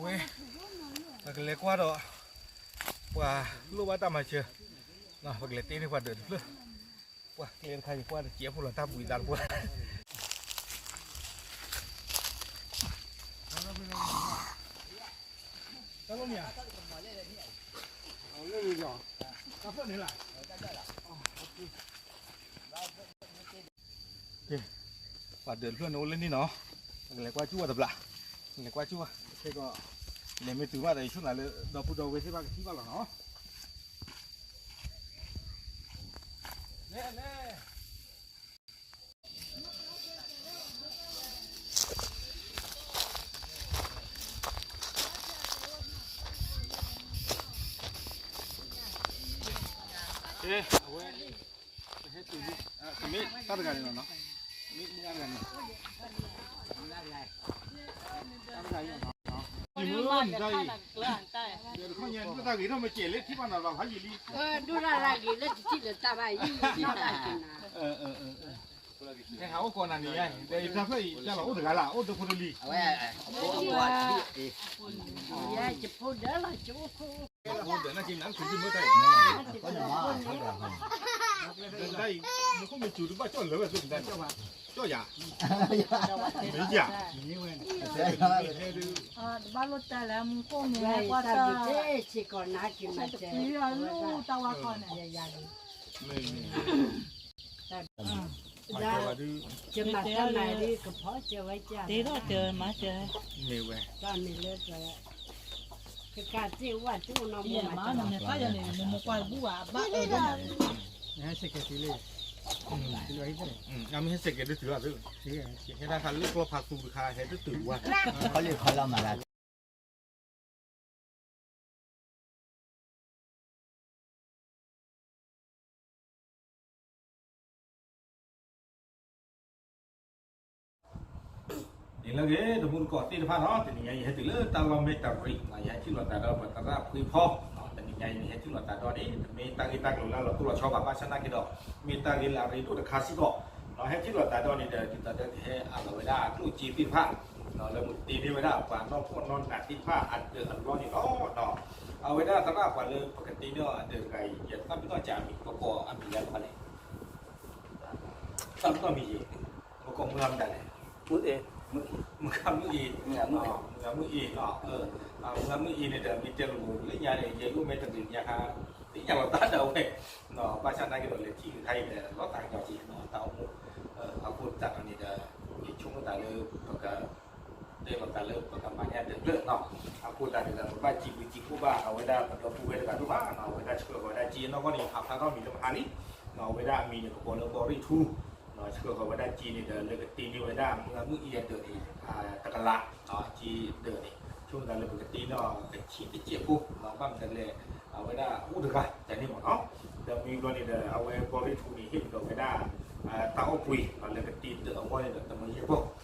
ဝဲ ပကလဲၤကွၢ်ဒီး ပှၤလိၣ်ဘၣ်တၢ်မၤစၢၤ, ပကလဲၤတ့န့ၢ်ပှၤဒၢးတဖျၢၣ်, ပှၤကျဲတခါအံၤ ကွၢ်တစဲးဖိလီၤ တၢ်ဘှံးသးတပှၢ်, တၢ်လီၢ်န့ၣ်ဧါ, တၢ်ဖျၢၣ်န့ၣ်လီၤ. ပှၤဒၢးတဖျၢၣ်န့ၣ်အိၣ်လၢန့ၣ်နီၤ, ပကလဲၤကွၢ်စူၣ်ဝဲတဘျီ, ပကလဲၤကွၢ်စူၣ်ဝဲ, ခဲကီး လဲၤမ့ၢ်တုၤဘၣ်ဒီး ယဆိကမိၣ်လၢ ဒီပုၢ်ဒီဝဲၢ်သ့ၣ်တဖၣ်ကထံၣ်ဘၣ်လီၤနီၤ. လဲၤ လဲၤ ကဲ အဝဲ ဟဲတုၤလံ, တမ့ၢ်တၢ်တဂၤန့ၣ်လီၤနီၤ, မ့ၢ်မုၢ်ဂၤတဂၤန့ၣ်, တၢ်တဂၤန့ၣ်လီၤနီၤ, ယမုၢ်ဂၤတဂၤအံၤ, ဒီးတခီညါ ဒိၣ်တၢ်ဂ့ၤထီၣ်မ့ၢ်ကဲးလၢထံၣ်ဘၣ်နၤဘၣ်ဖးယံာ်လံ, ဒိၣ်တၢ်ဂ့ၤလၢတထံၣ်လၢတၢ်ဘၣ်ယံာ်, ဟဲဟးအိၣ်ကိးနၤန့ၣ်ယါ, ဒီးယတၢ်ဖျၢၣ်အံၤ တၢ်လီၤအိၣ်တဂၤလၢ် အိၣ်ဒၢဖိတလံၤ, ယဖိဒၢလီၤ ယဖိဒၢလီၤ ယဖိဒၢန့ၣ်က့ၤနၤ တၢ်အံၤ နခိၣ်မ့ၢ်စူၤတဘၣ်ကၠီၣ်လၢာ်ဝဲသ့ၣ် ကၠီၣ်ယၤ, မ့ၢ်ယၤ, တဘၣ်လိၣ်တၢ်လၢမူခိၣ်မ့ၢ်ဟဲကွၢ်တၢ်, ဆ့ကီးနၤက့ၤမၤစၢၤ, တပျံၤအီၤလူၢ်တၢ်ဝါခီန့ၣ်, မ့ၢ် မ့ၢ်ဝဲ, တၢ်မၤစၢၤဝဲ, မ့ၢ်ဝဲ, ကကးသ့ၣ်ဝဲတအိၣ်နီတမံၤမၤစၢၤ, နဟဲစဲးကဲးဒုးတုၤလီၤ, ဟဲတၢ်ခါလၢကျီဖးသူတခါ ဟဲတတုၤဝဲ, ခီလ့ၣ်ခီလီၤမၤလၢ န့ၣ်လၢဂ့ၤ တမူတကိးသ့ၣ်တဖၣ်နီၤ, တနံၤညါအံၤ ယဟဲတုၤလၢတၢ်လီၢ်မဲၢ်တရံး, ယဟဲထံၣ်လိာ်သးဒီးပသရၣ်ဖှ့ဖီ, တနံၤညါအံၤ ယဟဲထံၣ်လိာ်သးဒီးန့ၣ် တမ့ၢ်တၢ်ဂ့ၢ်တၢ်ကျိၤလၢအလီၤတိၢ်လီၤဆီဘၣ်, ဘၣ်ဆၣ်သနာ်က့ဒီး မ့ၢ်တၢ်ဂ့ၢ်လၢအရ့ဒိၣ်တခါစ့ၢ်ကီး, ဟဲထံၣ်လိာ်သးဒီးန့ၣ်ဒီး ဒ်သိးဒီးကဟဲအးလီၤဝဲဒၣ်ကျိၣ်စ့သ့ၣ်တဖၣ် လၢပကတ့န့ၢ်ဝဲဒၣ်ပှၤနီၢ်ဖှီၣ်နီၢ်နးသ့ၣ်တဖၣ်အဒၢးအလီၢ်န့ၣ်လီၤ. အဝဲဒၣ်သရၣ်ပှၤလၢပကတ့န့ၢ်အီၤအဒၢးတဂၤအံၤ ယသးပ့ၤနီၣ်စၢ်အမံၤ ပကိးအမံၤလၢပှၤလဲၣ်, သးပ့ၤနီၣ်မ့ၢ်ယဲ, ပကိးမုၢ်ဂၤမတၤလဲၣ်, မုၢ်ဂၤမုၢ်အ့, မုၢ်ဂၤမုၢ်အ့, မုၢ်ဂၤမုၢ်အ့န့ၣ်ဒီး မ့ၢ်တဲလိၤလိၤလၢညါန့ၣ် ယဲယအိၣ်မ့ၢ်တဂ့ၤညါခါ သ့ၣ်ညါလီၤတၢ်ဒီးဝဲ, ဘၣ်ဆၣ်သနာ်က့ဒီး လဲၤထံၣ်ကခါအံၤဒီး လီၤသးကညီၤက့ၤ တၢ်အိၣ်မူ, အဃိသတးဒီးန့ၣ်ဒီး ယဆိကမိၣ်သးလၢပက တဲလိာ်သးလၢပကမၤန့ၢ်အဒၢးဖျၢၣ်နီၤ, အဃိသတးန့ၣ်ဒီး ပဘၣ်စံးဘျုးစံးဖှိၣ်ဘၣ်အဝဲဒၣ်ပဒီပုၢ်ဝဲၢ်တဂၤဒိၣ်မး, အဝဲဒၣ်ဆှၢဃီၤဝဲဒၣ်စ့နီၢ်ကီၢ်န့ၣ် ဖးဖျါထီၣ်မံၤလၢမဟါလံ, အဝဲဒၣ်အမံၤန့ၣ် ပကိးလၢဘီရံၣ်ထူ, ဆှၢဃီၤဝဲဒၣ်စ့န့ၣ်ဒီး လၢကတ့န့ၢ်ဝဲဒၣ်မုၢ်ဂၤမုၢ်အ့အဒၢးန့ၣ် တကလး, စ့ဒၢးန့ၣ် ဆိကမိၣ်သးလၢပကတ့န့ၢ်ကဆံးတစဲးဖိ, ဘၣ်မနုၤလဲၣ် အဝဲဒၣ်အိၣ်တဂၤတန့ၢ်မ့ၢ်နီၤ, ဒီးမ့ၢ်ဘျီန့ၣ်ဒီး အဝဲဘီရံၣ်ထူန့ၣ် ဟ့ၣ်ပဒီးဝဲဒၣ် တၢ်အိၣ်ဘှံး လၢကတ့ဒၢးအဂီၢ်န့ၣ်ဒီး တမၢယဲၢ်ပီၢ်,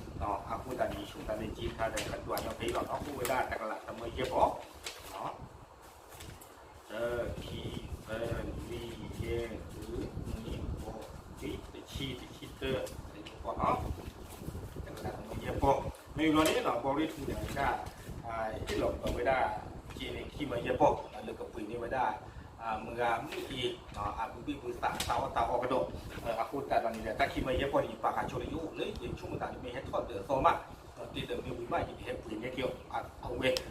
အဃိသတးန့ၣ် ယဆိကမိၣ်သးလၢစ့တခါဒီး ကဒွးညီဖဲအံၤလီၤနီၤ, အိၣ်ဝဲဒၣ်တကလးတမၢယဲၢ်ပီၢ် တၢ ခံ သၢ လွံၢ် ယဲၢ် ဃု နွံ ဃိး ခွံ တဆံ တဆံတၢ တမၢယဲၢ်ပီၢ်နီၤ, တကလးတမၢယဲၢ်ပီၢ်, မ့ၢ်ဘျီန့ၣ်နီၤ ဘီရံၣ်ထူန့ၣ် အဝဲဒၣ် ဟ့ၣ်လီၤပဒီးဝဲဒၣ်စ့န့ၣ် ခံမၢယဲၢ်ပီၢ် လၢကပှ့ၤန့ၢ်ဝဲဒၣ် မုၢ်ဂၤမုၢ်အ့ အဘုဘ့ၣ်ဘုသး တၢ်အီၣ်တၢ်အီကဒီး, အဃိသတးဒီးန့ၣ်ဒီး တၢ်ခံမၢယဲၢ်ပီၢ်န့ၣ် ယပာ်ဃာ်ဆိလၢယအိၣ်လၢယဆိကမိၣ်သးလၢမ့ၢ်ဟဲထီၣ်ဒၢးအသီမး, တ့ဒီးမ့ၢ်ဝံၤမး ယကဟဲပှ့ၤန့ၢ်က့ၤအဝဲ အတၢ်အီၣ်တၢ်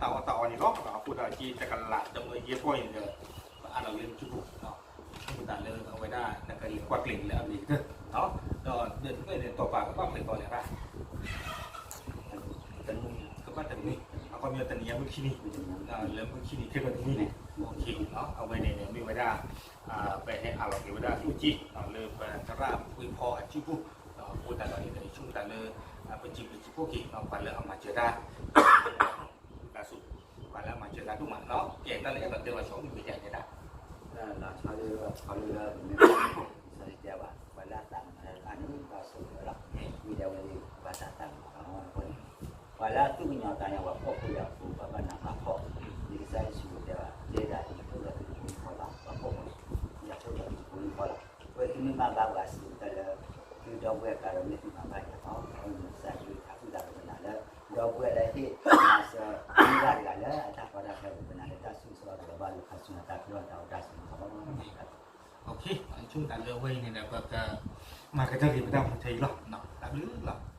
အီန့ၣ်လီၤ. အဃိသတးဒီး စ့တကလးတမၢယဲၢ်ပီၢ်န့ၣ်ဒီး ပအးလီၤလၢနစုပူၤ ဆိကမိၣ်သးလၢအဝဲဒၣ် နကလဲၤကွၢ်ကျဲၤလၢအဂ့ၤကတၢၢ်, ဒီးဒၢးတဖျၢၣ်န့ၣ် တီၢ်ပာ်ကဘၣ်ပှဲၤသီလဲၣ်ဘၣ် ကဘၣ်တနွံ, အခီပညီတနံၤညါမုၢ်ခံနံၤ, လၢမုၢ်ခံနံၤခဲကီးတနံၤန့ၣ်, အဝဲန့ၣ်န့ၣ် မ့ၢ်ဝဲဒၣ် ပဟဲအးလီၤက့ၤဝဲဒၣ်ကျိၣ်စ့ လၢပသရၣ်ဖှ့ဖီအစုပူၤ, အဃိသတးဒီးန့ၣ်ဒီး ယဆိကမိၣ်သးလၢ ပစံးဘျုးစံးဖှိၣ်က့ၤ ပှၤလၢအမၤစၢၤတၢ် တၢ်ဆူၣ်, ပှၤလၢအမၤစၢၤတၢ်ဒိၣ်မးနီၤ, ကဲတၢ်လၢအဲၣ်ဒိးတဲလီၤဆီမုၢ်မ့ၢ်ဒ်လဲၣ်ဒၣ်, လီၤဆီလၢခီလၢလၢပမ့ၢ် ဆီလၢတဲဘၣ် ပှၤလၢအသးမၤတၢ်န့ၣ် ဘၣ်ဆိၣ်ဂ့ၤဝဲလီၤ, မ့ၢ်ဒ်ဝဲလၢပဘၣ်တၢ်သးမၤအီၤအဃိန့ၣ်, ပှၤလၢအသူၣ်ကညီၤသးကညီၤပှၤဖှီၣ်ဖိယာ်ဖိ ပှၤဘၣ်နးဘၣ်ဖှီၣ်, ဒ်ကစၢ်ယ့ၣ်ၡူးတဲဘၣ် တဲဒၣ်အံၤ ယဖိးဒီးသုတဖိနံၤဖီလာ် ပှၤဖှီၣ်ဖိန့ၣ်, ယဖိးဒီးသုတဖိနံၤဖီလာ်, အဝဲသုမ့ၢ်ဘၣ်ဘၣ်ပှၤစံးတၢ်လၢ သုဒီပုၢ်ဝဲၢ်ကါဒီးမ့ၢ်သုမၤဘၣ်ယၤလီၤ, အဝဲန့ၣ်ကစၢ်ယွၤအဃိသတးဒီးမနုၤလၢ ဒီပုၢ်ဝဲၢ်လၢဟ့ၣ်မၤစၢၤ မ့ၢ် တၢ်လၢအဝဲအံၤန့ၣ်ဒီး ပကမၤကတၢၢ်က့ၤပတၢ်မူထဲအံၤလီၤ. တၢ်ဘျုးလီၤ.